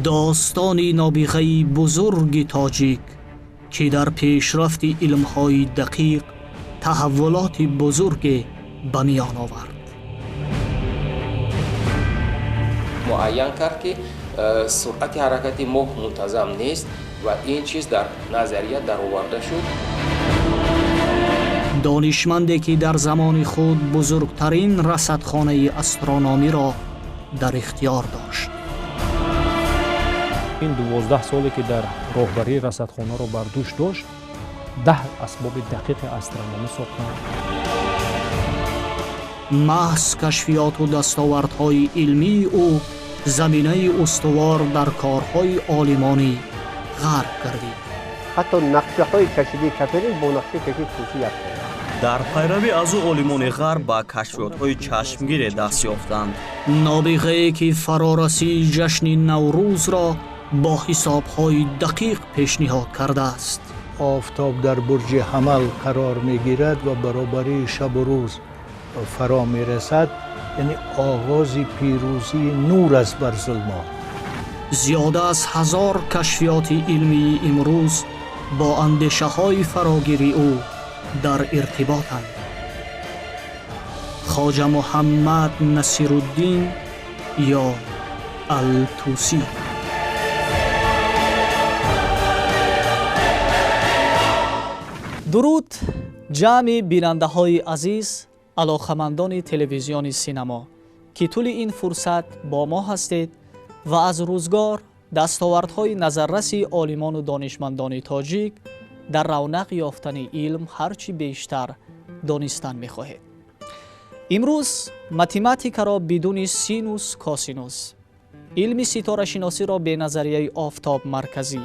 Достони нобиғаи бузурги тоҷик, ки дар пешрафти илмҳои дақиқ таҳаввулоти бузурге ба миён овард. Муайян кард, ки суръати ҳаракати моҳ мунтазам нест ва ин чиз дар назария дароварда шуд. Донишманде, ки дар замони худ бузургтарин расадхонаи астрономиро дар ихтиёр дошт. Ин 12 соле, ки дар роҳбарии расадхонаро бар дӯш дошт, 10 асбоби дақиқи астрономӣ сохтанд. Маҳз кашфиёту дастовардҳои илмии ӯ заминаи устувор дар корҳои олимонӣ ғарб гардид. Ҳатто нақшаҳои кашидии Коперник бо нақшаи кашиди Тӯсӣ як. Дар пайравӣ аз ӯ олимони ғарб ба кашфиётҳои чашмгире даст ёфтанд. Нобиғае, ки фарорасии ҷашни Наврӯзро бо ҳисобҳои дақиқ пешниҳод кардааст. Офтоб дар бурҷи Ҳамал қарор мегирад ва баробарии шабу рӯз фаро мерасад, яъне оғози пирӯзии нур аст бар зулмот. Зиёда аз 1000 кашфиёти илмии имрӯз бо андешаҳои фарогири ӯ дар иртиботанд. Хоҷа Муҳаммад Насируддин ё Алтусӣ. Дуруд, ҷамъи бинандаҳои азиз, алоқамандони телевизиони Синамо, ки тӯли ин фурсат бо мо ҳастед ва аз рӯзгор, дастовардҳои назарраси олимону донишмандони тоҷик дар равнақ ёфтани илм ҳарчи бештар донистан мехоҳед. Имрӯз математикаро бидуни синус, косинус, илми ситорашиносиро бе назарияи офтобмарказӣ,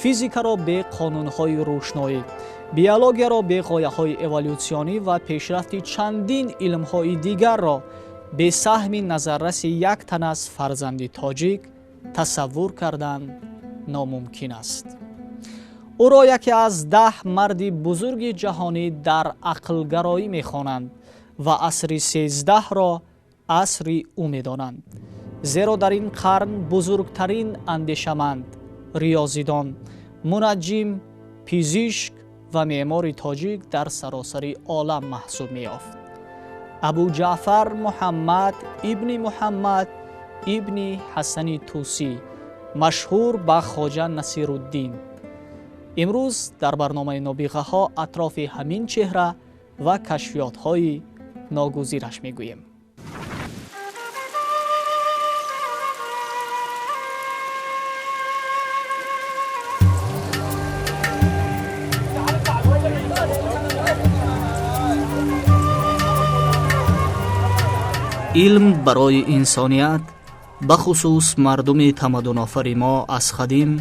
физикаро бе қонунҳои рӯшноӣ, биологияро бе ғояҳои эволютсионӣ ва пешрафти чандин илмҳои дигарро бе саҳми назарраси як тан аз фарзанди тоҷик тасаввур кардан номумкин аст. Ӯро яке аз 10 марди бузурги ҷаҳонӣ дар ақлгароӣ мехонанд ва асри 13-ро асри ӯ медонанд, зеро дар ин қарн бузургтарин андешаманд, риёзидон, мунаҷҷим, пизишк ва меъмори тоҷик дар саросари олам маҳсуб меёфт. Абуҷаъфар Муҳаммад ибни Муҳаммад ибни Ҳасани Тӯсӣ, машҳур ба Хоҷа Насируддин. Имрӯз дар барномаи Нобиғаҳо атрофи ҳамин чеҳра ва кашфиётҳои ногузираш мегӯем. Илм барои инсоният, бахусус мардуми тамаддунофари мо, аз қадим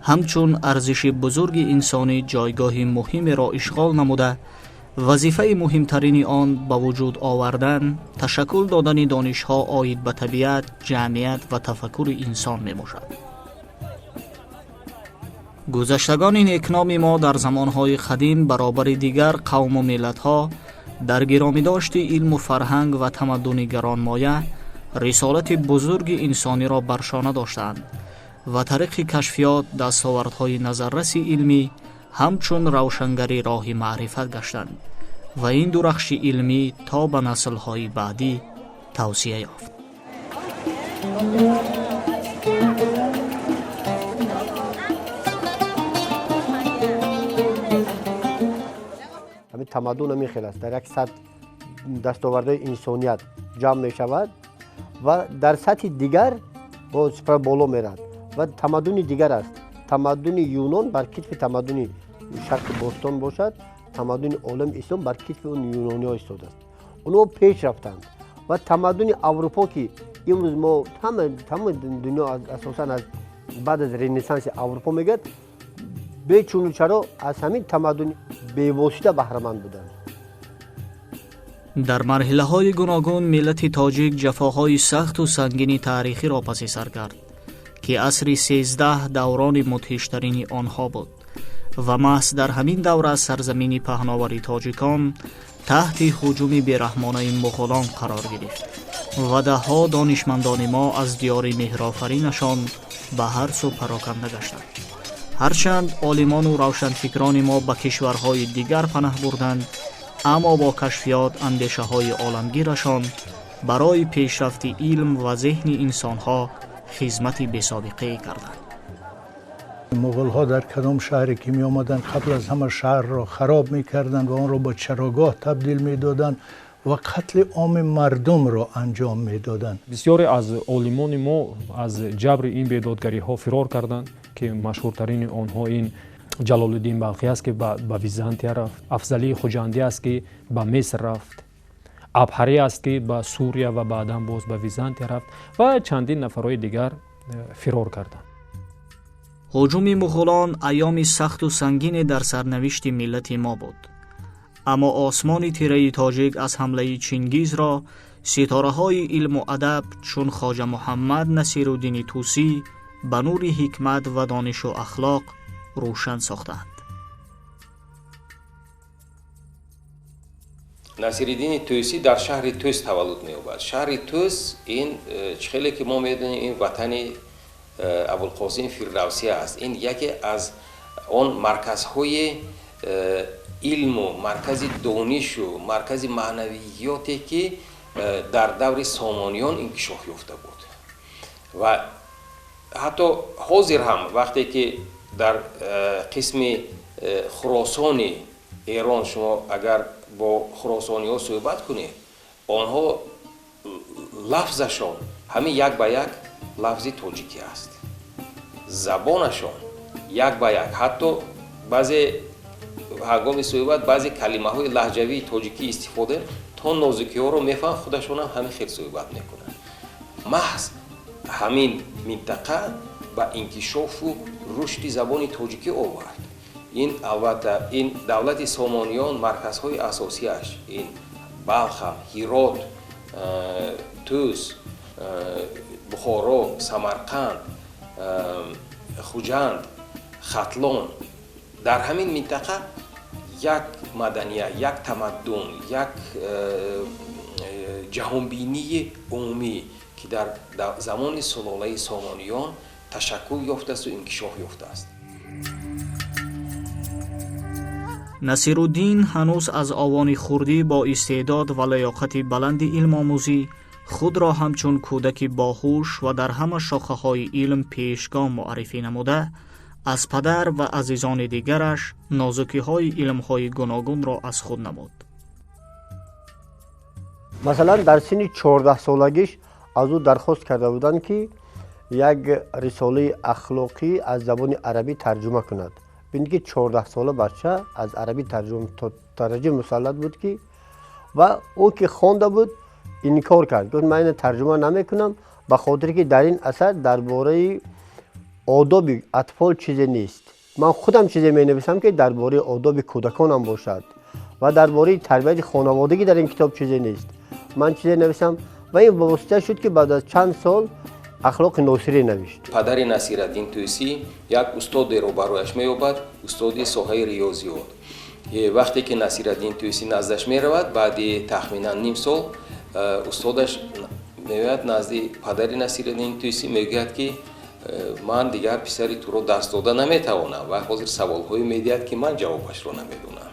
ҳамчун арзиши бузурги инсонӣ ҷойгоҳи муҳимеро ишғол намуда, вазифаи муҳимтарини он ба вуҷуд овардан, ташаккул додани донишҳо оид ба табиат, ҷамъият ва тафаккури инсон мебошад. Гузаштагони некноми мо дар замонҳои қадим баробари дигар қавму миллатҳо дар гиромидошти илму фарҳанг ва тамаддуни гаронмоя рисолати бузурги инсониро бар шона доштаанд ва тариқи кашфиёт, дастовардҳои назарраси илмӣ ҳамчун равшангари роҳи маърифат гаштанд ва ин дурахши илмӣ то ба наслҳои баъдӣ тавсия ёфт. Ҳамин тамаддун ҳамин хел аст: дар як сатҳ дастовардҳои инсоният ҷамъ мешавад ва дар сатҳи дигар боз боло меравад ва тамаддуни дигар аст. Тамаддуни Юнон бар китфи тамаддуни Шарқи Бостон бошад, тамаддуни олами ислом бар китфи он юнониҳо истодааст. Онҳо пеш рафтанд ва тамаддуни Аврупо, ки имрӯз мо тамоми дунё асосан аз баъд аз Ренессанси Аврупо мегӯяд, бечуну чаро аз ҳамин тамаддуни бевосита баҳраманд буданд. Дар марҳилаҳои гуногун миллати тоҷик ҷафоҳои сахту сангини таърихиро паси сар кард, ки асри 13 даврони мудҳиштарини онҳо буд ва маҳз дар ҳамин давра сарзамини паҳновари тоҷикон таҳти ҳуҷуми бераҳмонаи муғулон қарор гирифт ва даҳҳо донишмандони мо аз диёри меҳрофаринашон Ба ҳар сӯ пароканда гаштанд. Ҳарчанд олимону равшанфикрони мо ба кишварҳои дигар панаҳ бурданд, аммо бо кашфиёт андешаҳои оламгирашон барои пешрафти илм ва зеҳни инсонҳо хизмати бесобиқае карданд. Муғулҳо дар кадом шаҳре ки меомаданд, қабл аз ҳама шаҳрро хароб мекарданд ва онро ба чарогоҳ табдил медоданд ва қатли оми мардумро анҷом медоданд. Бисёре аз олимони мо аз ҷабри ин бедодгариҳо фирор карданд, ки машҳуртарини онҳо ин Ҷалолиддин Балхӣ аст, ки ба Византия рафт, Афзалии Хуҷандӣ аст, ки ба Миср рафт, Абҳарӣ аст, ки ба Сурия ва баъдан боз ба Византия рафт ва чандин нафарҳои дигар фирор карданд. Ҳуҷуми муғулон айёми сахту сангине дар сарнавишти миллати мо буд, аммо осмони тираи тоҷик аз ҳамлаи Чингизро ситораҳои илму адаб чун Хоҷа Муҳаммад Насируддини Тӯсӣ ба нури ҳикмат ва донишу ахлоқ рӯшан сохтаанд. Насириддини Тӯсӣ дар шаҳри Тӯс таваллуд меёбад. Шаҳри Тӯс ин чӣ хеле ки мо медонем, ин ватани Абулқосим Фирдавсӣ аст. Ин яке аз он марказҳои илму маркази донишу маркази маънавиёте, ки дар даври Сомониён инкишоф ёфта буд. Ва ҳатто ҳозир ҳам вақте ки дар қисми Хуросони Эрон шумо агар бо хуросониҳо суҳбат кунед, онҳо лафзашон ҳамин як ба як лафзи тоҷикӣ аст, забонашон як ба як, ҳатто баъзе ҳангоми суҳбат баъзе калимаҳои лаҳҷавии тоҷикӣ истифода то нозукиҳоро мефаҳм, худашонам ҳамин хел суҳбат мекунанд. Маҳз ҳамин минтақа ба инкишофу рушди забони тоҷикӣ овард. Ин албатта ин давлати Сомониён марказҳои асосиаш ин Балхам, Ҳирот, Тӯс, Бухоро, Самарқанд, Хуҷанд, Хатлон. Дар ҳамин минтақа як маданият, як тамаддун, як ҷаҳонбинии умумӣ, ки дар замони сулолаи Сомониён ташаккул ёфтаасту инкишоф ёфтааст. Насируддин ҳанӯз аз овони хурдӣ бо истеъдод ва лаёқати баланди илмомӯзӣ худро ҳамчун кӯдаки боҳуш ва дар ҳама шохаҳои илм пешгом муаррифӣ намуда, аз падар ва азизони дигараш нозукиҳои илмҳои гуногунро аз худ намуд. Масалан, дар синни 14-солагиш аз ӯ дархост карда буданд, ки як рисолаи ахлоқӣ аз забони арабӣ тарҷума кунад. Бинед, ки 14-сола бача аз арабӣ тарҷума мусаллат буд, ки ва ӯ ки хонда буд, инкор кард, гуфт: ман ина тарҷума намекунам, ба хотире ки дар ин асар дар бораи одоби атфол чизе нест. Ман худам чизе менависам, ки дар бораи одоби кӯдаконам бошад, ва дар бораи тарбияти хонаводагӣ дар ин китоб чизе нест. Ман чизе нависам. Ва ин восита шуд, ки баъд аз чанд сол Ахлоқи Носирӣ навишт. Падари Насираддин Тӯсӣ як устодеро барояш меёбад, устоди соҳаи риёзиёт. Вақте ки Насираддин Тӯсӣ наздаш меравад, баъди тахминан ним сол устодаш меояд назди падари Насираддин Тӯсӣ, мегӯяд, ки ман дигар писари туро дарс дода наметавонам ва ҳозир саволҳое медиҳад, ки ман ҷавобашро намедонам.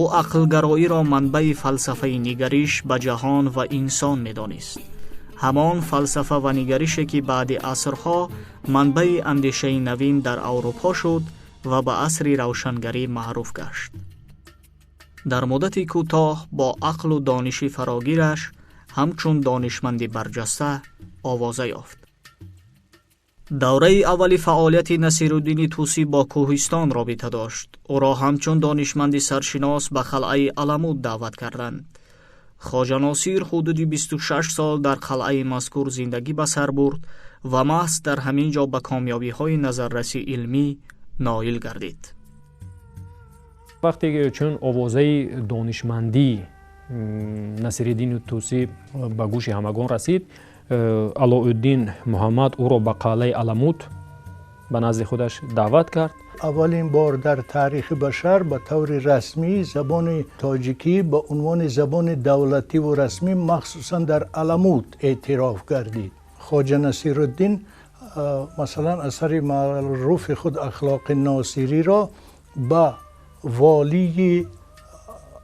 Ӯ ақлгароиро манбаи фалсафаи нигариш ба ҷаҳон ва инсон медонист, ҳамон фалсафа ва нигарише, ки баъди асрҳо манбаи андешаи навин дар Аврупо шуд ва ба асри равшангарӣ маъруф гашт. Дар муддати кӯтоҳ бо ақлу дониши фарогираш ҳамчун донишманди барҷаста овоза ёфт. Давраи аввали фаъолияти Насируддини Тӯсӣ бо кӯҳистон робита дошт. Ӯро ҳамчун донишманди саршинос ба қалъаи Аламуд даъват карданд. Хоҷа Носир ҳудуди 26 сол дар қалъаи мазкур зиндагӣ ба сар бурд ва маҳз дар ҳамин ҷо ба комёбиҳои назарраси илмӣ ноил гардид. Вақте чун овозаи донишмандӣ Насириддини Тӯсӣ ба гӯши ҳамагон расид, Алоуддин Муҳаммад ӯро ба қалъаи Аламут ба назди худаш даъват кард. Аввалин бор дар таърихи башар ба таври расмӣ забони тоҷикӣ ба унвони забони давлативу расмӣ, махсусан дар Аламут, эътироф гардид. Хоҷа Насируддин масалан асари маъруфи худ Ахлоқи Носириро ба волии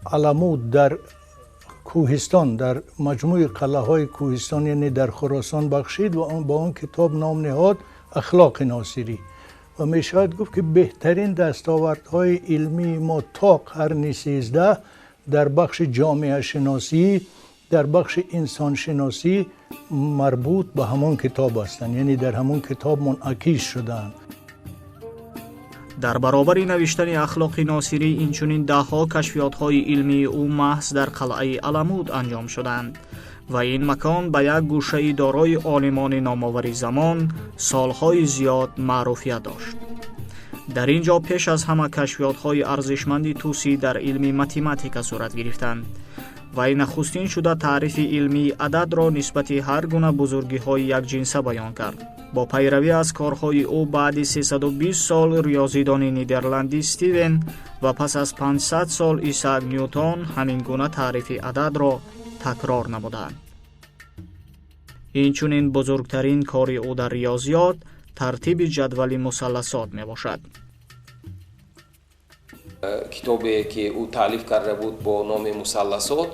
Аламут дар кӯҳистон, дар маҷмӯи қалъаҳои кӯҳистон, яъне дар Хуросон бахшид ва ба он китоб ном ниҳод Ахлоқи Носирӣ. Ва мешавад гуфт ки беҳтарин дастовардҳои илмии мо то қарни 13 дар бахши ҷомеашиносӣ, дар бахши инсоншиносӣ марбут ба ҳамон китоб ҳастанд, яъне дар ҳамон китоб мунъакис шудаанд. Дар баробари навиштани Ахлоқи Носирӣ инчунин даҳҳо кашфиётҳои илмии ӯ маҳз дар қалъаи Аламут анҷом шуданд ва ин макон ба як гӯшаи дорои олимони номовари замон солҳои зиёд маъруфият дошт. Дар ин ҷо пеш аз ҳама кашфиётҳои арзишманди Тӯсӣ дар илми математика сурат гирифтанд. Вай нахустин шуда таърифи илмии ададро нисбати ҳар гуна бузургиҳои якҷинса баён кард. Бо пайравӣ аз корҳои ӯ баъди 320 сол риёзидони нидерландӣ Стивен ва пас аз 500 сол Исаак Ньютон ҳамин гуна таърифи ададро такрор намуданд. Инчунин бузургтарин кори ӯ дар риёзиёт тартиби ҷадвали мусалласот мебошад. Китобе ки ӯ таълиф карда буд бо номи Мусалласот,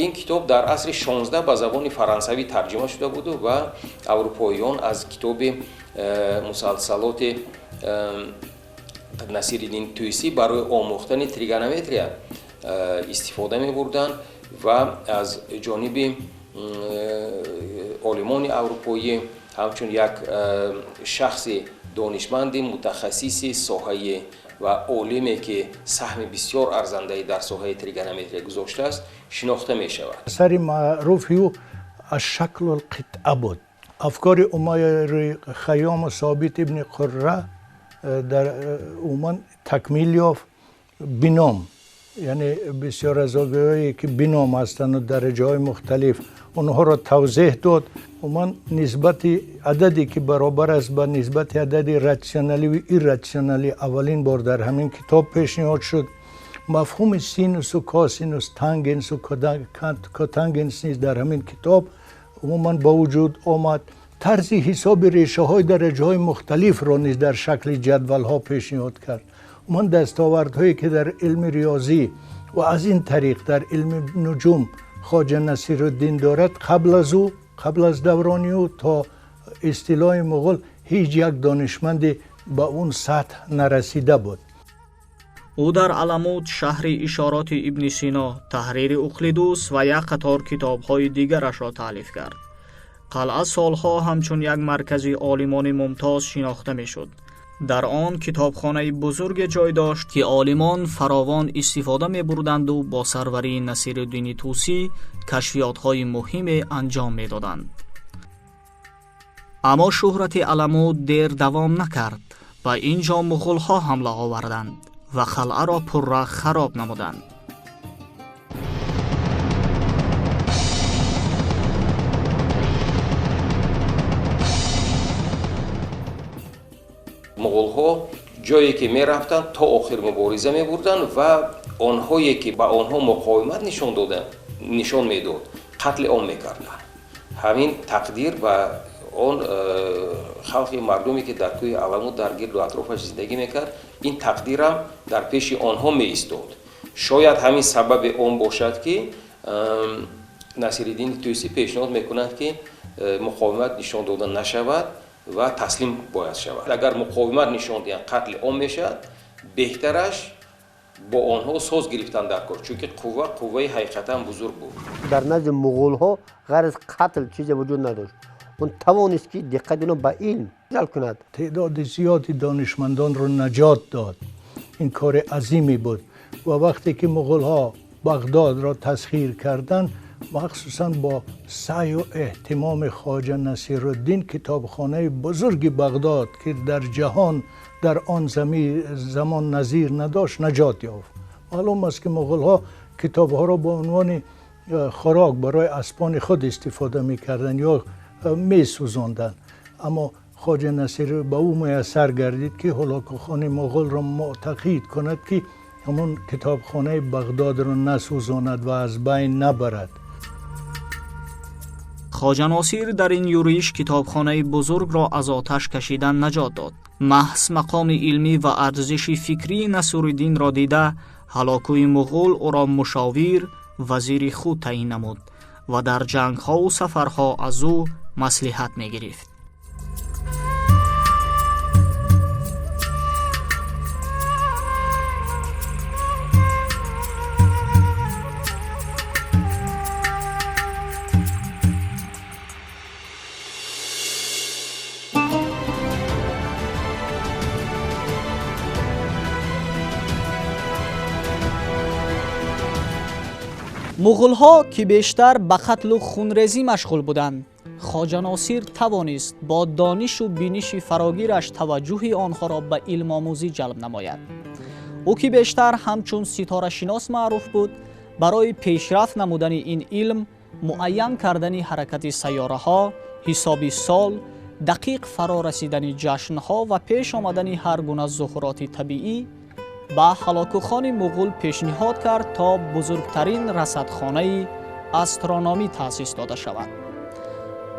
ин китоб дар асри 16 ба забони фаронсавӣ тарҷима шуда буду ва аврупоиён аз китоби мусалсалоти Насириддин Тӯсӣ барои омӯхтани тригонометрия истифода мебурданд ва аз ҷониби олимони аврупоӣ ҳамчун як шахси донишманди мутахассиси соҳаи ва олиме ки саҳми бисёр арзандае дар соҳаи тригонометрия гузоштааст шинохта мешавад. Асари маъруфи ӯ Ашшаклу лқитъа буд. Афкори Умайри Хайёму Собит ибни Қурра дар умуман такмил ёфт. Бином, яъне бисёр аз зовияҳое ки бином ҳастанд ва дараҷаҳои мухталиф, онҳоро тавзеҳ дод. Умуман нисбати ададе ки баробар аст ба нисбати адади ратсионалӣ ва ирратсионалӣ аввалин бор дар ҳамин китоб пешниҳод шуд. Мафҳуми синусу косинус, тангенсу котангенс низ дар ҳамин китоб умуман ба вуҷуд омад. Тарзи ҳисоби решаҳои дараҷаҳои мухталифро низ дар шакли ҷадвалҳо пешниҳод кард. Умуман дастовардҳое ки дар илми риёзӣ ва аз ин тариқ дар илми нуҷум Хоҷа Насируддин дорад, қабл аз ӯ, қабл аз даврони ӯ то истилои муғул ҳеҷ як донишманде ба он сатҳ нарасида буд. Ӯ дар Аламут шаҳри ишороти Ибни Сино, таҳрири Уқлидус ва як қатор китобҳои дигарашро таълиф кард. Қалъа солҳо ҳамчун як маркази олимони мумтоз шинохта мешуд. Дар он китобхонаи бузурге ҷой дошт ки олимон фаровон истифода мебурданду бо сарварии Насируддини Тӯсӣ кашфиётҳои муҳиме анҷом медоданд. Аммо шӯҳрати Аламут дер давом накард ва ин ҷо муғулҳо ҳамла оварданд ва қалъаро пурра хароб намуданд. Муғулҳо ҷое ки мерафтанд то охир мубориза мебурданд ва онҳое ки ба онҳо муқовимат нишон медод, қатли ом мекарданд. Ҳамин тақдир ба он халқи мардуме ки дар кӯҳи Аламут дар гирду атрофаш зиндагӣ мекард, ин тақдирам дар пеши онҳо меистод. Шояд ҳамин сабаби он бошад ки Насириддини Тӯсӣ пешниҳод мекунад ки муқовимат нишон дода нашавад ва таслим бояд шавад. Агар муқовимат нишон диҳанд, қатли ом мешавад, беҳтараш бо онҳо соз гирифтан дар кор, чунки қувва қувваи ҳақиқатан бузург буд. Дар назди муғулҳо ғайр аз қатл чизе вуҷуд надошт. Он тавонист ки диққати онро ба илм ҷалб кунад. Теъдоди зиёди донишмандонро наҷот дод. Ин кори азиме буд ва вақте ки муғулҳо Бағдодро тасхир карданд, махсусан бо саъю эҳтимоми Хоҷа Насируддин китобхонаи бузурги Бағдод ки дар ҷаҳон дар он замон назир надошт, наҷот ёфт. Маълум аст ки муғулҳо китобҳоро ба унвони хӯрок барои аспони худ истифода мекарданд ё месӯзонданд. Аммо Хоҷа Насир ба ӯ муяссар гардид ки ҳулокухони муғулро муътақид кунад ки ҳамон китобхонаи Бағдодро насӯзонад ва аз байн набарад. Хоҷа Носир дар ин юриш китобхонаи бузургро аз оташ кашидан наҷот дод. Маҳз мақоми илмӣ ва арзиши фикрии Насриддинро дида, Ҳалокуи муғул ӯро мушовир, вазири худ таъин намуд ва дар ҷангҳову сафарҳо аз ӯ маслиҳат мегирифт. Муғулҳо, ки бештар ба қатлу хунрезӣ машғул буданд, Хоҷа Носир тавонист бо донишу биниши фарогираш таваҷҷӯҳи онҳоро ба илмомӯзӣ ҷалб намояд. Ӯ, ки бештар ҳамчун ситорашинос маъруф буд, барои пешрафт намудани ин илм, муайян кардани ҳаракати сайёраҳо, ҳисоби сол, дақиқ фаро расидани ҷашнҳо ва пеш омадани ҳар гуна зуҳуроти табиӣ ба Ҳалокухони муғул пешниҳод кард, то бузургтарин расадхонаи астрономӣ таъсис дода шавад.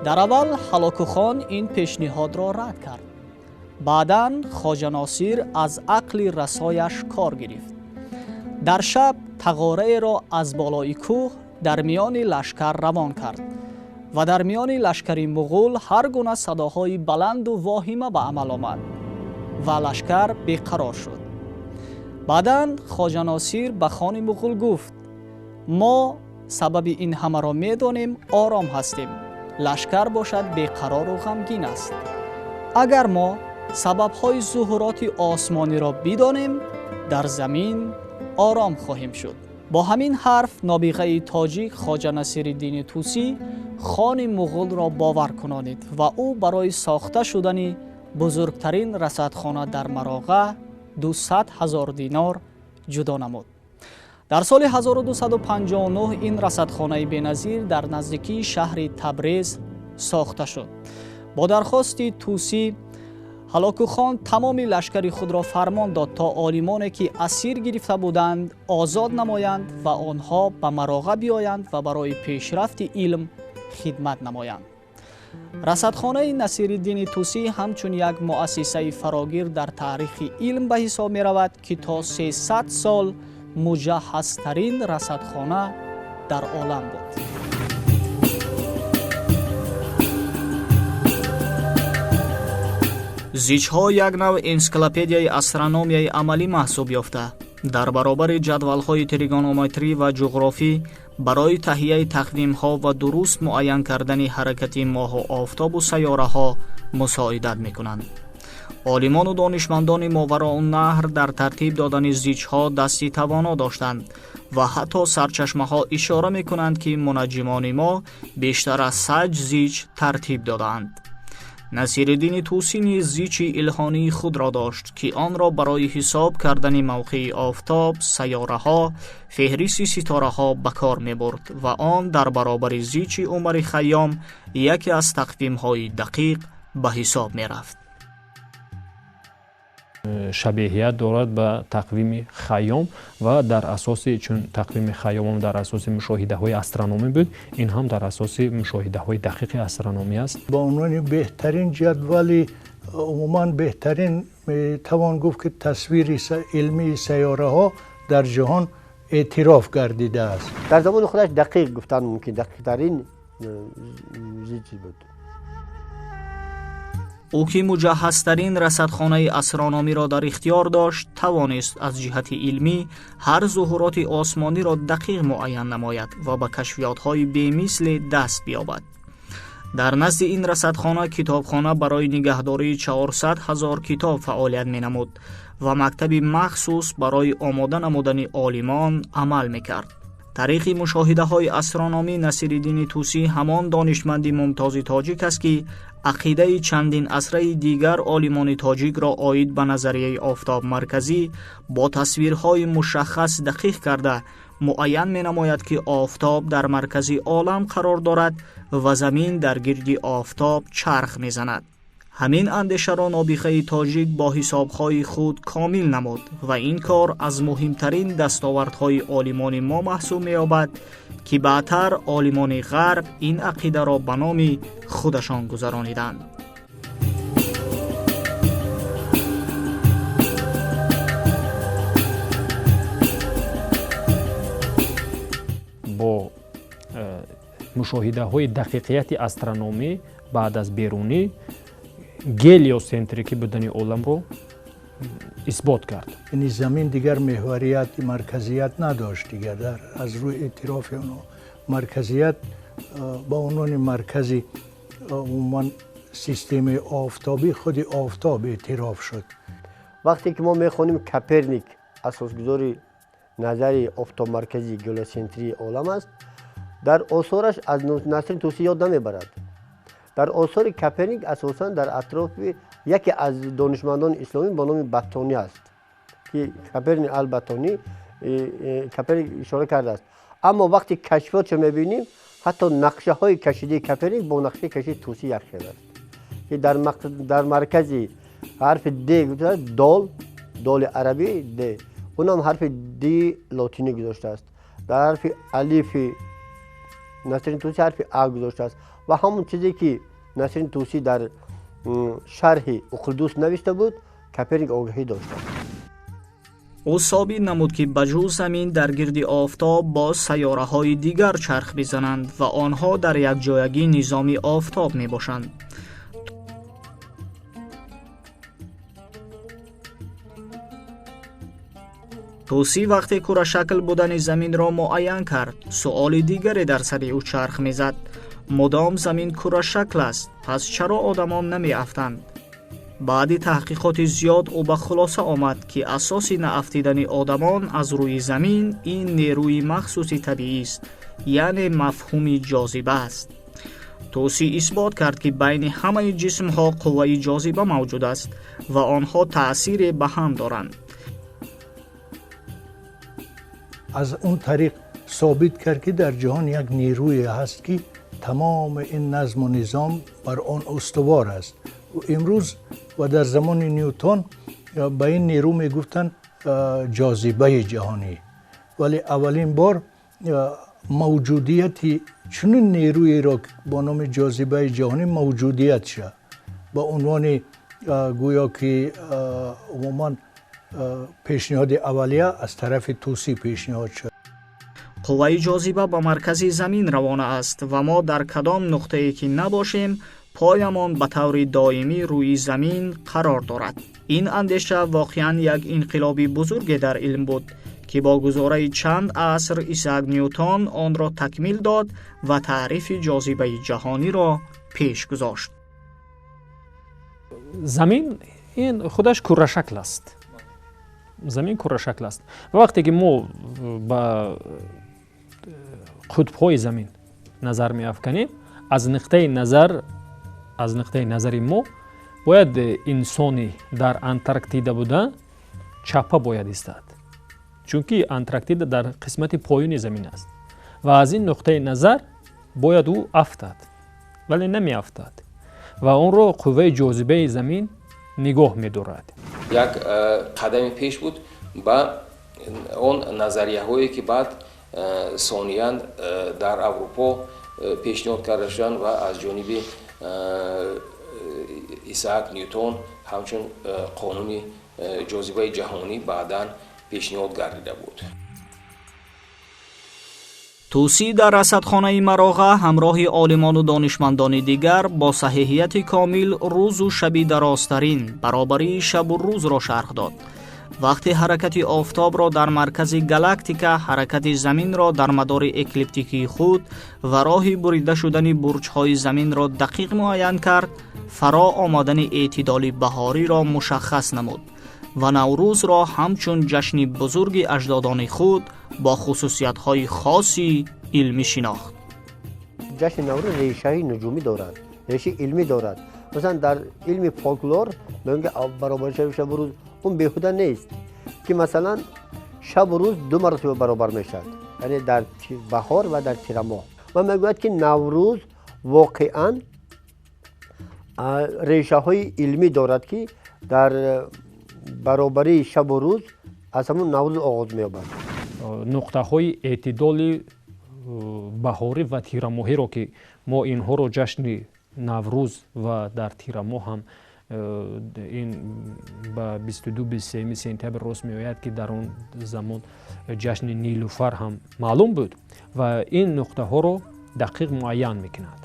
Дар аввал Ҳалокухон ин пешниҳодро рад кард. Баъдан Хоҷа Носир аз ақли расояш кор гирифт. Дар шаб тағораеро аз болои кӯҳ дар миёни лашкар равон кард ва дар миёни лашкари муғул ҳар гуна садоҳои баланду воҳима ба амал омад ва лашкар беқарор шуд. Баъдан Хоҷа Носир ба хони муғул гуфт: мо сабаби ин ҳамаро медонем, ором ҳастем, лашкар бошад беқарору ғамгин аст. Агар мо сабабҳои зуҳуроти осмониро бидонем, дар замин ором хоҳем шуд. Бо ҳамин ҳарф нобиғаи тоҷик Хоҷа Насириддини Тӯсӣ хони муғулро бовар кунонид ва ӯ барои сохта шудани бузургтарин расадхона дар Мароға 200 000 динор ҷудо намуд. Дар соли 1259 ин расадхонаи беназир дар наздикии шаҳри Табрез сохта шуд. Бо дархости Тӯсӣ Ҳалокухон тамоми лашкари худро фармон дод, то олимоне, ки асир гирифта буданд, озод намоянд ва онҳо ба Мароға биёянд ва барои пешрафти илм хидмат намоянд. Расадхонаи Насириддини Тӯсӣ ҳамчун як муассисаи фарогир дар таърихи илм ба ҳисоб меравад, ки то 300 сол муҷаҳҳазтарин расадхона дар олам буд. Зичҳо як нав энсиклопедияи астрономияи амалӣ маҳсуб ёфта, дар баробари ҷадвалҳои тригонометрӣ ва ҷуғрофӣ барои таҳияи тақвимҳо ва дуруст муайян кардани ҳаракати моҳу офтобу сайёраҳо мусоидат мекунанд. Олимону донишмандони Мовароуннаҳр дар тартиб додани зичҳо дасти тавоно доштанд ва ҳатто сарчашмаҳо ишора мекунанд, ки мунаҷҷимони мо бештар аз 100 зич тартиб додаанд. Насириддини Тӯсӣ низ зичи илҳонии худро дошт, ки онро барои ҳисоб кардани мавқеи офтоб, сайёраҳо, феҳристи ситораҳо ба кор мебурд ва он дар баробари зичи Умари Хайём яке аз тақвимҳои дақиқ ба ҳисоб мерафт. Шабеҳият дорад ба тақвими Хайём ва дар асоси, чун тақвими Хайёмам дар асоси мушоҳидаҳои астрономӣ буд, ин ҳам дар асоси мушоҳидаҳои дақиқи астрономӣ аст. Ба унвони беҳтарин ҷадвали, умуман беҳтарин метавон гуфт, ки тасвири илмии сайёраҳо дар ҷаҳон эътироф гардидааст. Дар замони худаш дақиқ гуфтан мумкин, дақиқтарин зич буд. Ӯ, ки муҷаҳҳазтарин расадхонаи астрономиро дар ихтиёр дошт, тавонист аз ҷиҳати илмӣ ҳар зуҳуроти осмониро дақиқ муайян намояд ва ба кашфиётҳои бемисле даст биёбад. Дар назди ин расадхона китобхона барои нигаҳдории 400 ҳазор китоб фаъолият менамуд ва мактаби махсус барои омода намудани олимон амал мекард. Тариқи мушоҳидаҳои астрономӣ Насириддини Тӯсӣ ҳамон донишманди мумтози тоҷик аст, ки ақидаи чандин асраи дигар олимони тоҷикро оид ба назарияи офтобмарказӣ бо тасвирҳои мушаххас дақиқ карда муайян менамояд, ки офтоб дар маркази олам қарор дорад ва замин дар гирди офтоб чарх мезанад. Ҳамин андешаро нобиғаи тоҷик бо ҳисобҳои худ комил намуд ва ин кор аз муҳимтарин дастовардҳои олимони мо маҳсуб меёбад, Ки баъдтар олимони ғарб ин ақидаро ба номи худашон гузарониданд. Бо мушоҳидаҳои дақиқияти астрономӣ баъд аз Берунӣ гелиосентрикӣ будани оламро исбот кард. Яъне замин дигар меҳварият, марказият надошт дигар. Дар аз рӯи эътирофи онҳо марказият ба унвони маркази умуман системаи офтобӣ худи офтоб эътироф шуд. Вақте ки мо мехонем, Коперник асосгузори назари офтобмарказии гелиоцентрии олам аст, дар осораш аз Насри Тӯсӣ ёд намебарад. Дар осори Коперник асосан дар атрофи яке аз донишмандони исломӣ бо номи Баттонӣ аст, ки Коперник ал-Баттонӣ, Коперник ишора кардааст. Аммо вақте кашфиётшо мебинем, ҳатто нақшаҳои кашидаи Коперник бо нақшаи кашидаи Тӯсӣ якхел аст, ки дар маркази ҳарфи д дол, доли арабӣ д, унам ҳарфи ди лотинӣ гузоштааст, дар ҳарфи алифи Насрин Тӯсӣ ҳарфи а гузоштааст ва ҳамон чизе ки Насрин Тӯсӣ дар шарҳи Уқлидус навишта буд, Коперник огаҳӣ доштааст. Ӯ собит намуд, ки ба ҷуз замин дар гирди офтоб боз сайёраҳои дигар чарх мезананд ва онҳо дар якҷоягӣ низоми офтоб мебошанд. Тӯсӣ вақте курашакл будани заминро муайян кард, суоли дигаре дар сари ӯ чарх мезад: мудом замин курашакл аст, пас чаро одамон намеафтанд? Баъди таҳқиқоти зиёд ӯ ба хулоса омад, ки асоси наафтидани одамон аз рӯи замин ин нерӯи махсуси табиист, яъне мафҳуми ҷозиба аст. Тӯсӣ исбот кард, ки байни ҳамаи ҷисмҳо қувваи ҷозиба мавҷуд аст ва онҳо таъсире ба ҳам доранд. Аз он тариқ собит кард, ки дар ҷаҳон як нерӯе ҳаст, ки тамоми ин назму низом бар он устувор аст. Имрӯз ва дар замони Ньютон ба ин нерӯ мегуфтанд ҷозибаи ҷаҳонӣ, вале аввалин бор мавҷудияти чунин нерӯеро бо номи ҷозибаи ҷаҳонӣ мавҷудият шуд ба унвони гӯё ки умуман пешниҳоди аввалия аз тарафи Тӯсӣ пешниҳод шуд. Қувваи ҷозиба ба маркази замин равона аст ва мо дар кадом нуқтае ки набошем, поямон ба таври доимӣ рӯи замин қарор дорад. Ин андеша воқеан як инқилоби бузурге дар илм буд, ки бо гузораи чанд аср Исаак Ньютон онро такмил дод ва таърифи ҷозибаи ҷаҳониро пеш гузошт. Замин ин худаш курашакл аст. Замин курашакл аст ва вақте ки мо ба қутбҳои замин назар меафканем, аз нуқтаи назари мо бояд инсони дар Антарктида буда чаппа бояд истад, чунки Антарктида дар қисмати поёни замин аст ва аз ин нуқтаи назар бояд ӯ афтад, вале намеафтад ва онро қувваи ҷозибаи замин нигоҳ медорад. Як қадами пеш буд ба он назарияҳое, ки баъд сониян дар Аврупо пешниҳод карда шуданд ва аз ҷониби Исаак Ньютон ҳамчун қонуни ҷозибаи ҷаҳонӣ баъдан пешниҳод гардида буд. Тӯсӣ дар расадхонаи Мароға ҳамроҳи олимону донишмандони дигар бо саҳиҳияти комил рӯзу шаби дарозтарин, баробарии шабу рӯзро шарҳ дод. Вақте ҳаракати офтобро дар маркази галактика, ҳаракати заминро дар мадори эклиптикии худ ва роҳи бурида шудани бурҷҳои заминро дақиқ муайян кард, фаро омадани эътидоли баҳориро мушаххас намуд ва Наврӯзро ҳамчун ҷашни бузурги аҷдодони худ бо хусусиятҳои хоси илмӣ шинохт. Ҷашни Наврӯз решаи нуҷумӣ дорад, решаи илмӣ дорад. Масалан, дар илми фолклор мегӯянд, ки баробаршави шабу рӯз он беҳуда нест, ки масалан шабу рӯз ду маротиба баробар мешавад, яъне дар баҳор ва дар тирамоҳ. Ва мегӯяд, ки Наврӯз воқеан решаҳои илмӣ дорад, ки дар баробарии шабу рӯз аз ҳамун Наврӯз оғоз меёбад. Нуқтаҳои эътидоли Баҳорӣ ва тирамоҳиро, ки мо инҳоро ҷашни Наврӯз ва дар тирамоҳ ҳам ин ба 22-23 сентябр рост меояд, ки дар он замон ҷашни Нилуфар ҳам маълум буд ва ин нуқтаҳоро дақиқ муайян мекунад.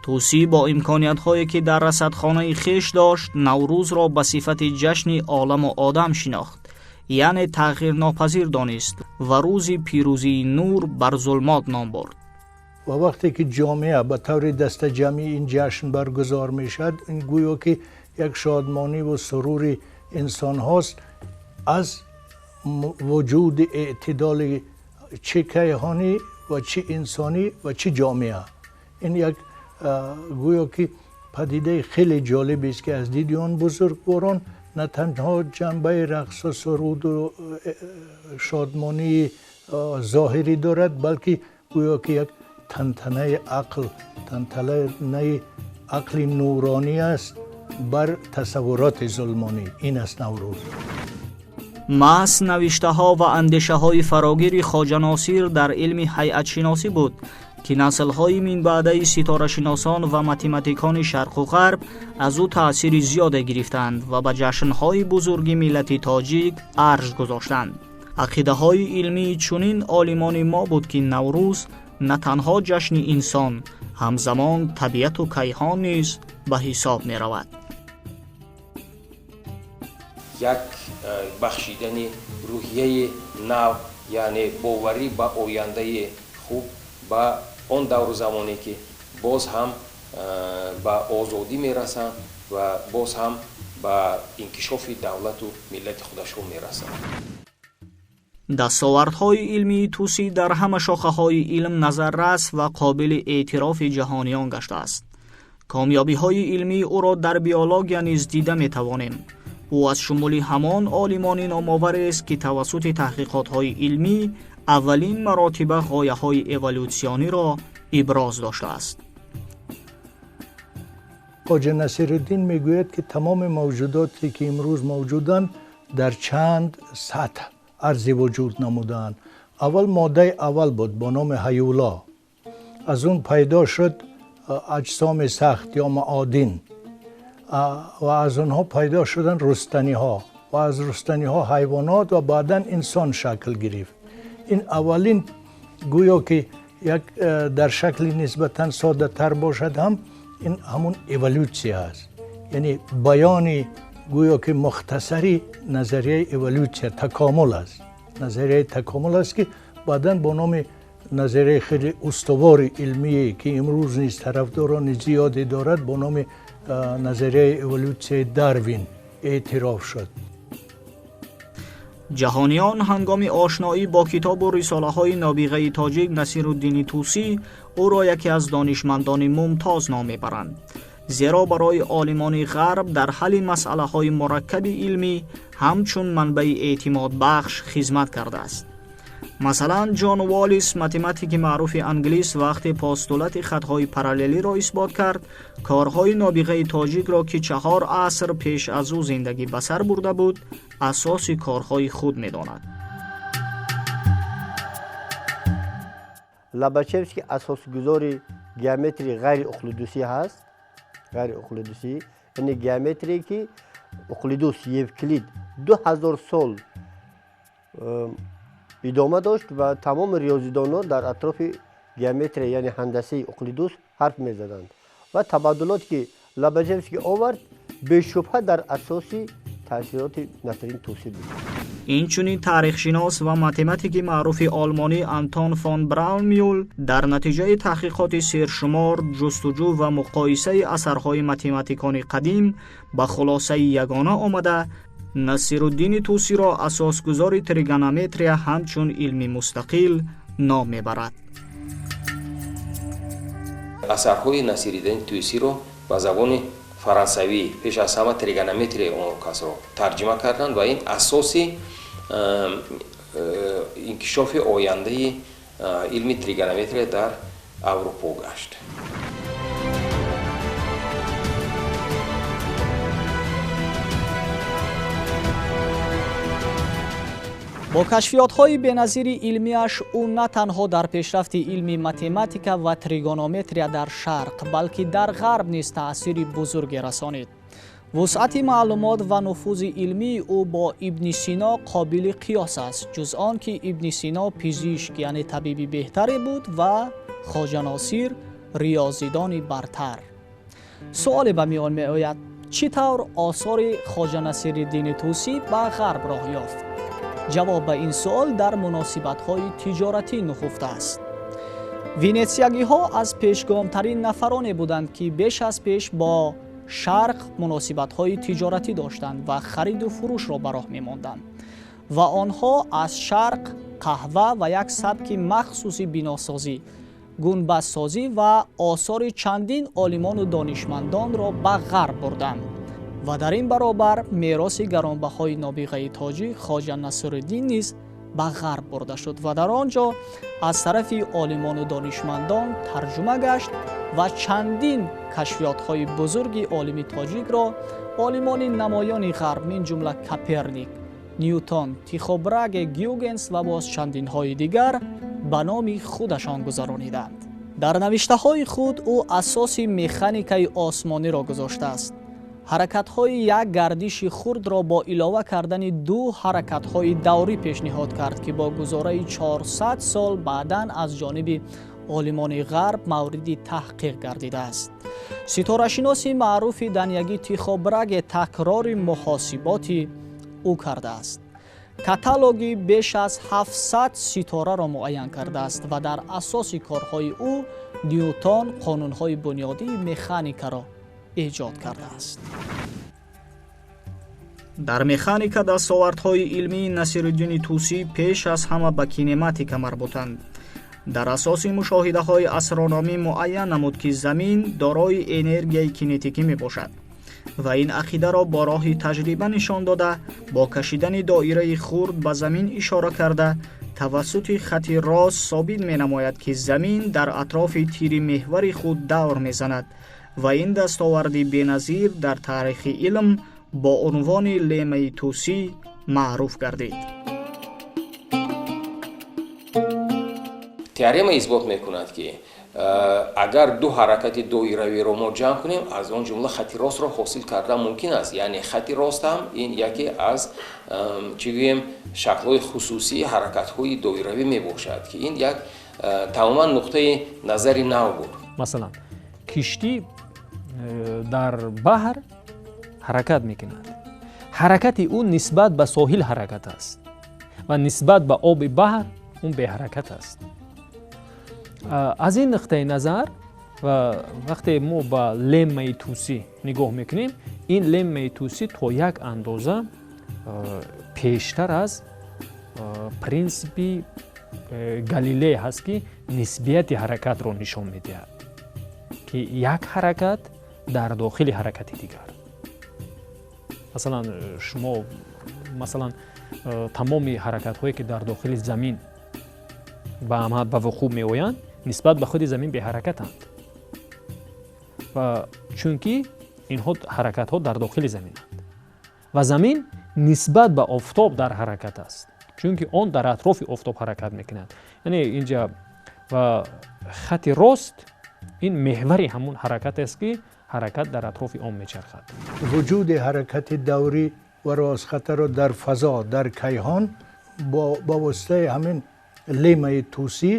Тӯсӣ бо имкониятҳое, ки дар расадхонаи хеш дошт, Наврӯзро ба сифати ҷашни оламу одам шинохт, яъне тағйирнопазир донист ва рӯзи пирӯзии нур бар зулмот ном бурд. Ва вақте ки ҷомеа ба таври дастаҷамъӣ ин ҷашн баргузор мешавад, ин гӯё ки як шодмониву сурури инсонҳост аз вуҷуди эътидоли чӣ кайҳонӣ ва чӣ инсонӣ ва чӣ ҷомеа. Ин як гӯё ки падидаи хеле ҷолибест, ки аз диди он бузургворон на танҳо ҷанбаи рақсу суруду шодмонии зоҳирӣ дорад, балки гӯё ки як тантанаи ақл, тантанаи ақли нуронӣ аст бар тасаввуроти зулмонӣ. Ин аст Наврӯз. Маҳз навиштаҳо ва андешаҳои фарогири Хоҷа Носир дар илми ҳайатшиносӣ буд, ки наслҳои минбаъдаи ситорашиносон ва математикони шарқу ғарб аз ӯ таъсири зиёде гирифтанд ва ба ҷашнҳои бузурги миллати тоҷик арҷ гузоштанд. Ақидаҳои илмии чунин олимони мо буд, ки Наврӯз на танҳо ҷашни инсон, ҳамзамон табиату кайҳон низ ба ҳисоб меравад. Як бахшидани рӯҳияи нав, яъне боварӣ ба ояндаи хуб, ба он давру замоне, ки боз ҳам ба озодӣ мерасанд ва боз ҳам ба инкишофи давлату миллати худашон мерасанд. Дастовардҳои илмии Тӯсӣ дар ҳама шохаҳои илм назаррас ва қобили эътирофи ҷаҳониён гаштааст. Комёбиҳои илмии ӯро дар биология низ дида метавонем. Ӯ аз шумули ҳамон олимони номоварест, ки тавассути таҳқиқотҳои илмӣ аввалин маротиба ғояҳои эволютсиониро иброз доштааст. Хоҷа Насируддин мегӯяд, ки тамоми мавҷудоте, ки имрӯз мавҷуданд, дар чанд сатҳ арзи вуҷуд намудаанд. Аввал моддаи аввал буд бо номи ҳаюло, аз он пайдо шуд аҷсоми сахт ё маодин ва аз онҳо пайдо шуданд рустаниҳо ва аз рустаниҳо ҳайвонот ва баъдан инсон шакл гирифт. Ин аввалин гӯё ки як дар шакли нисбатан соддатар бошад ҳам, ин ҳамун эволютсия аст, яъне баёни гӯё ки мухтасари назарияи эволютсия, такомул аст. Назарияи такомул аст, ки баъдан бо номи назарияи хеле устувори илмие, ки имрӯз низ тарафдорони зиёде дорад, бо номи назарияи эволютсияи Дарвин эътироф шуд. Ҷаҳониён ҳангоми ошноӣ бо китобу рисолаҳои нобиғаи тоҷик Насируддини Тӯсӣ ӯро яке аз донишмандони мумтоз ном мебаранд, зеро барои олимони ғарб дар ҳалли масъалаҳои мураккаби илмӣ ҳамчун манбаи эътимодбахш хизмат кардааст. Масалан, Ҷон Уоллис, математики маъруфи англис, вақте постулати хатҳои параллелиро исбот кард, корҳои нобиғаи тоҷикро, ки 4 аср пеш аз ӯ зиндагӣ ба сар бурда буд, асоси корҳои худ медонад. Лобачевский асосгузори геометрии ғайриуқлидусӣ ҳаст. Ғайриуқлидусӣ, яъне геометрие, ки Уқлидус, Евклид 2000 сол идома дошт ва тамоми риёзидонон дар атрофи геометрия, яъне ҳандасаи Уқлидус ҳарф мезаданд ва табаддулот, ки Лобачевский овард, бешубҳа дар асоси таъсироти Насриддин Тӯсӣ буд. Инчунин таърихшинос ва математики маъруфи олмонӣ Антон фон Браунмюл дар натиҷаи таҳқиқоти сершумор, ҷустуҷӯ ва муқоисаи асарҳои математикони қадим ба хулосаи ягона омада, Насируддини Тӯсиро асосгузори тригонометрия ҳамчун илми мустақил ном мебарад. Асарҳои Насириддини Тӯсиро ба забони фарансавӣ, пеш аз ҳама тригонометрияи он касро тарҷима карданд ва ин асоси инкишофи ояндаи илми тригонометрия дар Аврупо гашт. Бо кашфиётҳои беназири илмиаш ӯ на танҳо дар пешрафти илми математика ва тригонометрия дар Шарқ, балки дар Ғарб низ таъсири бузурге расонид. Вусъати маълумот ва нуфузи илмии ӯ бо Ибни Сино қобили қиёс аст, ҷуз он ки Ибни Сино пизишк, яъне табиби беҳтаре буд, ва Хоҷа Носир риёзидони бартар. Суоле ба миён меояд: чӣ тавр осори Хоҷа Насириддини Тӯсӣ ба Ғарб роҳ ёфт? Ҷавоб ба ин суол дар муносибатҳои тиҷоратӣ нуҳуфта аст. Венетсиягиҳо аз пешгомтарин нафароне буданд, ки беш аз пеш бо Шарқ муносибатҳои тиҷоратӣ доштанд ва хариду фурӯшро ба роҳ мемонданд, ва онҳо аз Шарқ қаҳва ва як сабки махсуси биносозӣ, гунбазсозӣ ва осори чандин олимону донишмандонро ба Ғарб бурданд, ва дар ин баробар мероси гаронбаҳои нобиғаи тоҷик Хоҷа Насриддин низ ба Ғарб бурда шуд ва дар он ҷо аз тарафи олимону донишмандон тарҷума гашт, ва чандин кашфиётҳои бузурги олими тоҷикро олимони намоёни Ғарб, мин ҷумла Коперник, Ньютон, Тихо Браге, Гюгенс ва боз чандинҳои дигар ба номи худашон гузарониданд. Дар навиштаҳои худ ӯ асоси механикаи осмониро гузоштааст. Ҳаракатҳои як гардиши хурдро бо илова кардани ду ҳаракатҳои даврӣ пешниҳод кард, ки бо гузораи 400 сол баъдан аз ҷониби олимони Ғарб мавриди таҳқиқ гардидааст. Ситорашиноси маъруфи даниягӣ Тихо Браге такрори муҳосиботи ӯ кардааст. Каталоги беш аз 700 ситораро муайян кардааст, ва дар асоси корҳои ӯ Ньютон қонунҳои бунёдии механикаро эҷод кардааст. Дар механика дастовардҳои илмии Насириддини Тӯсӣ пеш аз ҳама ба кинематика марбутанд. Дар асоси мушоҳидаҳои астрономӣ муайян намуд, ки Замин дорои энергияи кинетикӣ мебошад, ва ин ақидаро бо роҳи таҷриба нишон дода, бо кашидани доираи хурд ба Замин ишора карда, тавассути хати рост собит менамояд, ки Замин дар атрофи тири меҳвари худ давр мезанад, ва ин дастоварди беназир дар таърихи илм бо унвони лемаи Тӯсӣ маъруф гардид. Теорема исбот мекунад, ки агар ду ҳаракати доиравиро мо ҷамъ кунем, аз он ҷумла хати ростро ҳосил кардан мумкин аст. Яъне хати рост ҳам ин яке аз, чӣ гӯем, шаклҳои хусусии ҳаракатҳои доиравӣ мебошад, ки ин як тамоман нуқтаи назари нав буд. Масалан, киштӣ дар баҳр ҳаракат мекунад. Ҳаракати ӯ нисбат ба соҳил ҳаракат аст ва нисбат ба оби баҳр ӯ беҳаракат аст. Аз ин нуқтаи назар, ва вақте мо ба леммаи Тӯсӣ нигоҳ мекунем, ин леммаи Тӯсӣ то як андоза пештар аз принсипи Галилей ҳаст, ки нисбияти ҳаракатро нишон медиҳад, ки як ҳаракат дар дохили ҳаракати дигар. Масалан, шумо, масалан, тамоми ҳаракатҳое ки дар дохили замин ба амал, ба вуқӯъ меоянд, нисбат ба худи замин беҳаракатанд, ва чунки инҳо ҳаракатҳо дар дохили заминанд ва замин нисбат ба офтоб дар ҳаракат аст, чунки он дар атрофи офтоб ҳаракат мекунад. Яъне инҷа ва хати рост ин меҳвари ҳамун ҳаракат аст, ки ҳаракат дар атрофи он мечархад. Вуҷуди ҳаракати даврӣ ва ростхатаро дар фазо, дар кайҳон бо воситаи ҳамин лемаи Тӯсӣ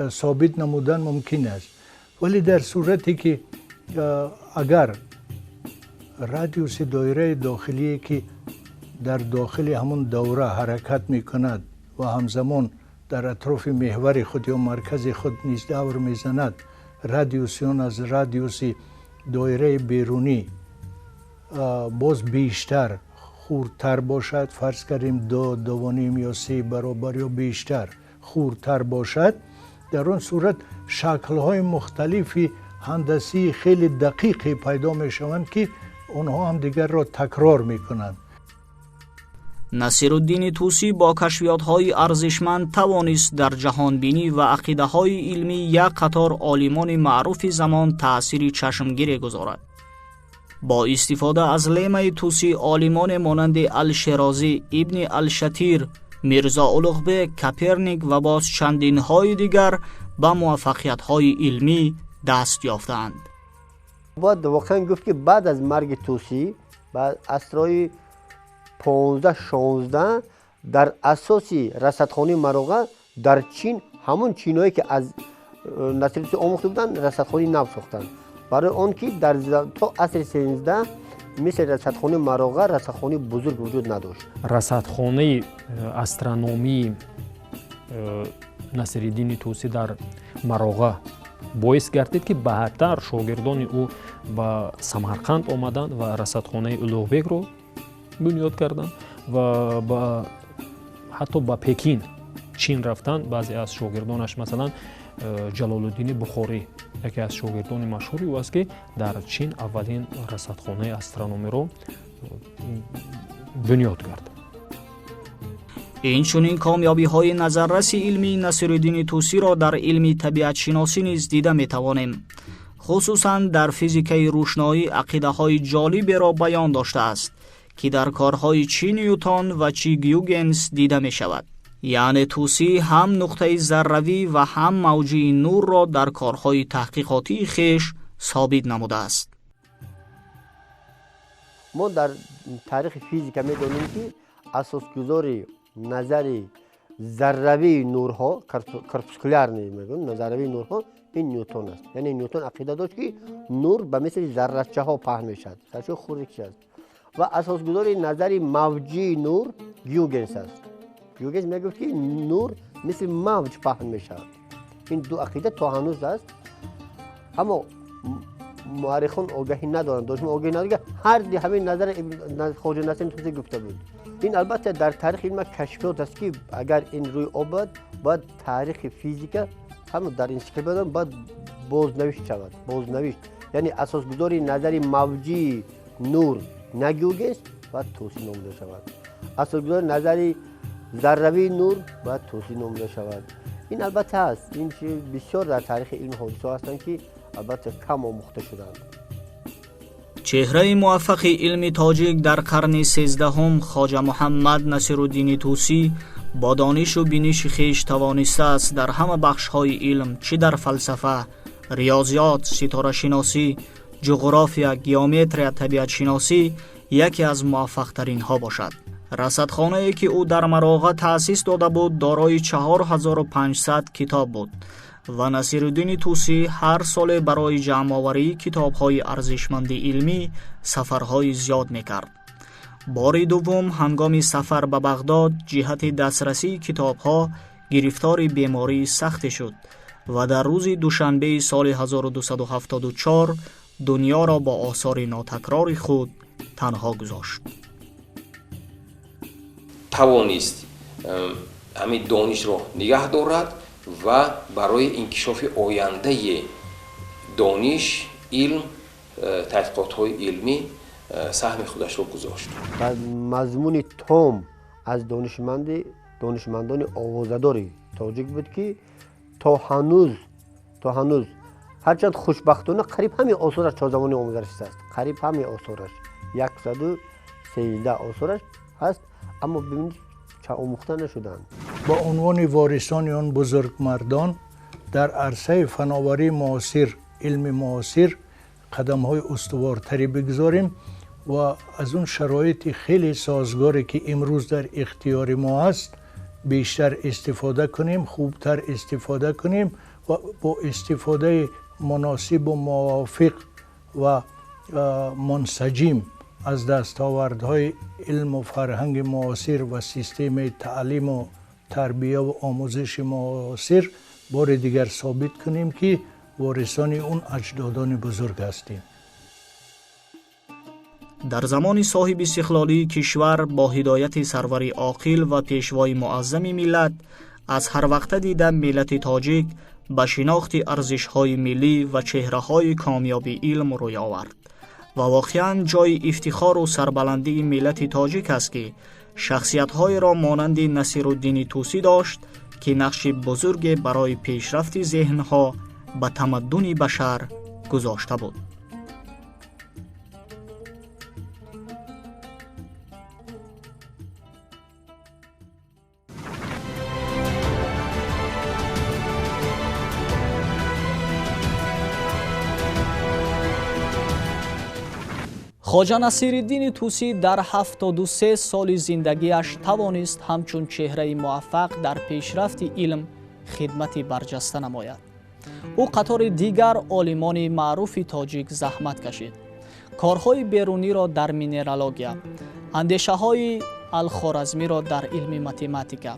собит намудан мумкин аст. Вале дар сурате ки агар радиуси доираи дохилие, ки дар дохили ҳамун давра ҳаракат мекунад ва ҳамзамон дар атрофи меҳвари худ ё маркази худ низ давр мезанад, радиуси он аз радиуси доираи берунӣ боз бештар хурдтар бошад, фарз кардем 2, 2.5 ё 3 баробар ё бештар хурдтар бошад, дар он сурат шаклҳои мухталифи ҳандасии хеле дақиқе пайдо мешаванд, ки онҳо ҳамдигарро такрор мекунанд. Насируддини Тӯсӣ бо кашфиётҳои арзишманд тавонист дар ҷаҳонбинӣ ва ақидаҳои илмӣ як қатор олимони маъруфи замон таъсири чашмгире гузорад. Бо истифода аз лемаи Тӯсӣ олимоне монанди Алшерозӣ, Ибни Алшатир, Мирзо Улуғбек, Коперник ва боз чандинҳои дигар ба муваффақиятҳои илмӣ даст ёфтаанд. Бояд воқеан гуфт, ки баъд аз марги Тӯсӣ, ба асрҳои 15-16, дар асоси расадхонаи Мароға дар Чин ҳамон чиное ки аз Насири Тӯсӣ омӯхта буданд, расадхонаи нав сохтанд, барои он ки дар то асри 13 мисли расадхонаи Мароға расадхонаи бузург вуҷуд надошт. Расадхонаи астрономии Насириддини Тӯсӣ дар Мароға боис гардид, ки баъдтар шогирдони ӯ ба Самарқанд омаданд ва расадхонаи Улуғбекро бунёд карданд ва ҳатто ба Пекин, Чин рафтанд баъзе аз шогирдонаш. Масалан, Ҷалолуддини Бухорӣ яке аз шогирдони машҳури ӯ аст, ки дар Чин аввалин расадхонаи астрономиро бунёд кард. Инчунин комёбиҳои назарраси илмии Насириддини Тӯсиро дар илми табиатшиносӣ низ дида метавонем. Хусусан дар физикаи рӯшноӣ ақидаҳои ҷолиберо баён доштааст, ки дар корҳои чӣ Ньютон ва чӣ Гюгенс дида мешавад. Яъне Тӯсӣ ҳам нуқтаи зарравӣ ва ҳам мавҷии нурро дар корҳои таҳқиқотии хеш собит намудааст. Мо дар таърихи физика медонем, ки асосгузори назари зарравии нурҳо, корпускулярный мегӯям, назарравии нурҳо, ин Ньютон аст. Яъне Ньютон ақида дошт, ки нур ба мисли заррачаҳо паҳн мешавад, заррачаҳои хурдикиш аст. Ва асосгузори назари мавҷии нур Гюгенс аст. Гюгенс мегуфт, ки нур мисли мавҷ паҳн мешавад. Ин ду ақида то ҳанӯз аст, аммо муаррихон огаҳӣ надоранд, донишманд огаҳӣ надоранд, ки ҳар ҳамин назари Хоҷа Насриддин Тӯсӣ гуфта буд. Ин албатта дар таърихи илм кашфиёт аст, ки агар ин рӯй обад, бояд таърихи физика ҳам дар энсиклопедия бояд бознавишт шавад, бознавишт. Яъне асосгузори назари мавҷии нур на Гюгенс, бояд Тӯсӣ номида шавад, асосгузори назари зарравии нур бояд Тӯсӣ номида шавад. Ин албатта ҳаст, ин бисёр дар таърихи илм ҳодисаҳо ҳастанд, ки албатта кам омӯхта шуданд. Чеҳраи муваффақи илми тоҷик дар қарни 13-ум, Хоҷа Муҳаммад Насируддини Тӯсӣ, бо донишу биниши хеш тавонистааст дар ҳама бахшҳои илм, чӣ дар фалсафа, риёзиёт, ситорашиносӣ, ҷуғрофия, геометрия, табиатшиносӣ, яке аз муваффақтаринҳо бошад. Расадхонае, ки ӯ дар Мароға таъсис дода буд, дорои 4500 китоб буд ва Насируддини Тӯсӣ ҳар соле барои ҷамъоварии китобҳои арзишманди илмӣ сафарҳои зиёд мекард. Бори дуввум ҳангоми сафар ба Бағдод ҷиҳати дастрасии китобҳо гирифтори бемории сахте шуд ва дар рӯзи душанбеи соли 1274 дунёро бо осори нотакрори худ танҳо гузошт. Тавонист ҳамин донишро нигаҳ дорад ва барои инкишофи ояндаи дониш, илм, таҳқиқотҳои илмӣ саҳми худашро гузошт. Ва мазмуни том аз донишмандони овозадори тоҷик буд, ки то ҳанӯз, ҳарчанд хушбахтона қариб ҳамин осораш то замони омӯзарасист аст, қариб ҳамин осораш, 113 осораш ҳаст, аммо бибинед, омӯхта нашуданд. Ба унвони ворисони он бузургмардон дар арсаи фановарии муосир, илми муосир қадамҳои устувортаре бигзорем ва аз он шароити хеле созгоре, ки имрӯз дар ихтиёри мо аст, бештар истифода кунем, хубтар истифода кунем ва бо истифодаи муносибу мувофиқ ва мунсаҷим аз дастовардҳои илму фарҳанги муосир ва системаи таълиму тарбияву омӯзиши муосир бори дигар собит кунем, ки ворисони он аҷдодони бузург ҳастем. Дар замони соҳиби истиқлолии кишвар бо ҳидояти сарвари оқил ва пешвои муаззами миллат аз ҳарвақта дида миллати тоҷик ба шинохти арзишҳои миллӣ ва чеҳраҳои комёби илм рӯй овард ва воқеан ҷои ифтихору сарбаландии миллати тоҷик аст, ки шахсиятҳоеро монанди Насируддини Тӯсӣ дошт, ки нақши бузурге барои пешрафти зеҳнҳо ба тамаддуни башар гузошта буд. Хоҷа Насириддини Тӯсӣ дар 73 соли зиндагиаш тавонист ҳамчун чеҳраи муваффақ дар пешрафти илм хидмати барҷаста намояд. Ӯ қатори дигар олимони маъруфи тоҷик заҳмат кашид. Корҳои Беруниро дар минералогия, андешаҳои Алхоразмиро дар илми математика,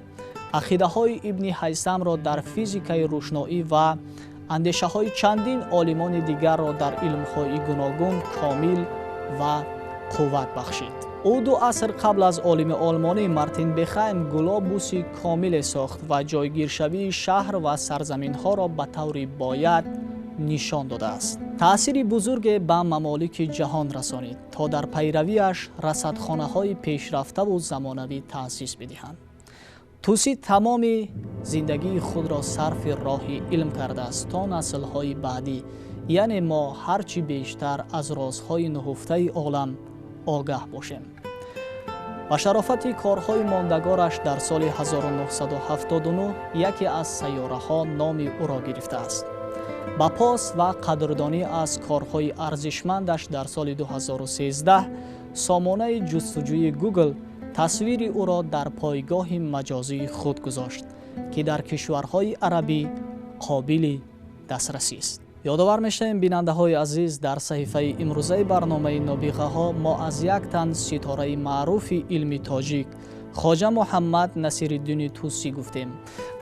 ақидаҳои Ибни Ҳайсамро дар физикаи рӯшноӣ ва андешаҳои чандин олимони дигарро дар илмҳои гуногун комил ва қувват бахшид. Ӯ 2 аср қабл аз олими олмонӣ Мартин Бехайм глобуси комиле сохт ва ҷойгиршавии шаҳр ва сарзаминҳоро ба таври бояд нишон додааст. Таъсири бузурге ба мамолики ҷаҳон расонид, то дар пайравиаш расадхонаҳои пешрафтаву замонавӣ таъсис бидиҳанд. Тӯсӣ тамоми зиндагии худро сарфи роҳи илм кардааст, то наслҳои баъдӣ, яъне мо, ҳарчи бештар аз розҳои нуҳуфтаи олам огаҳ бошем. Ба шарофати корҳои мондагораш дар соли 1979 яке аз сайёраҳо номи ӯро гирифтааст. Ба пос ва қадрдонӣ аз корҳои арзишмандаш дар соли 2013 сомонаи ҷустуҷӯи Google тасвири ӯро дар пойгоҳи маҷозии худ гузошт, ки дар кишварҳои арабӣ қобили дастрасист. Ёдовар мешавем, бинандаҳои азиз, дар саҳифаи имрӯзаи барномаи Нобиғаҳо мо аз як тан ситораи маъруфи илми тоҷик Хоҷа Муҳаммад Насириддини Тӯсӣ гуфтем.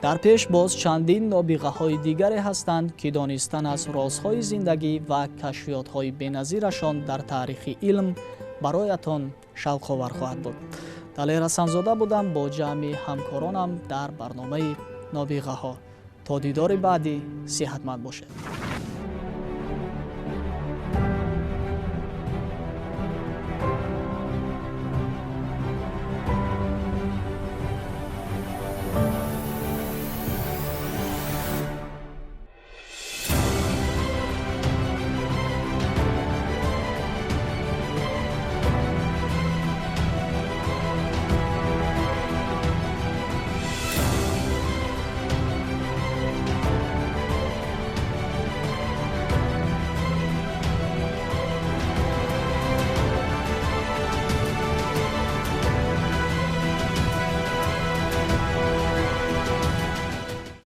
Дар пеш боз чандин нобиғаҳои дигаре ҳастанд, ки донистан аз розҳои зиндагӣ ва кашфиётҳои беназирашон дар таърихи илм бароятон шавқовар хоҳад буд. Далер Ҳасанзода будам бо ҷамъи ҳамкоронам дар барномаи Нобиғаҳо. То дидори баъдӣ сиҳатманд бошед.